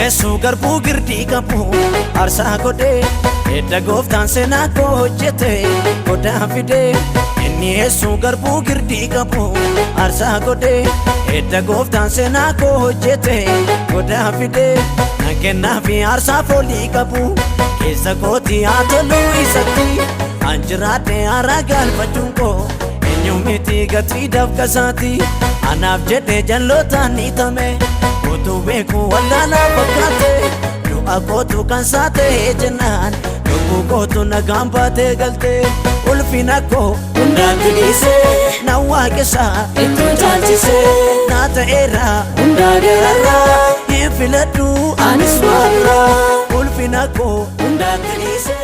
Dhiyeessuu garbuu girdii qabu aarsaa godhee, edda gooftaan seenaa koo hojjete godaa fidee. Inni dhiyeessuu garbuu girdii qabu aarsaa godhee, edda gooftaan seenaa koo hojjete godaa fidee. Nan kennaa fi aarsaa foolii qabu keessa kootii haa toluu isatti. An jiraadhe haaraa galfachuun koo eenyu miti gatii dafqasaati. Anaaf jedhe jallootaan ni tame, utuu beeku wallaalaa fakkaate. Du'a kootu kan saatee jennaan, lubbuu kootu nagaan baatee galte. Ulfina koo hundaatti dhiisee na waaqessa ittuu caalchisee. Naa ta'eera hundaa gararraa, hin filadhu anis waan biraa. Ulfina koo hundaatti dhiisee.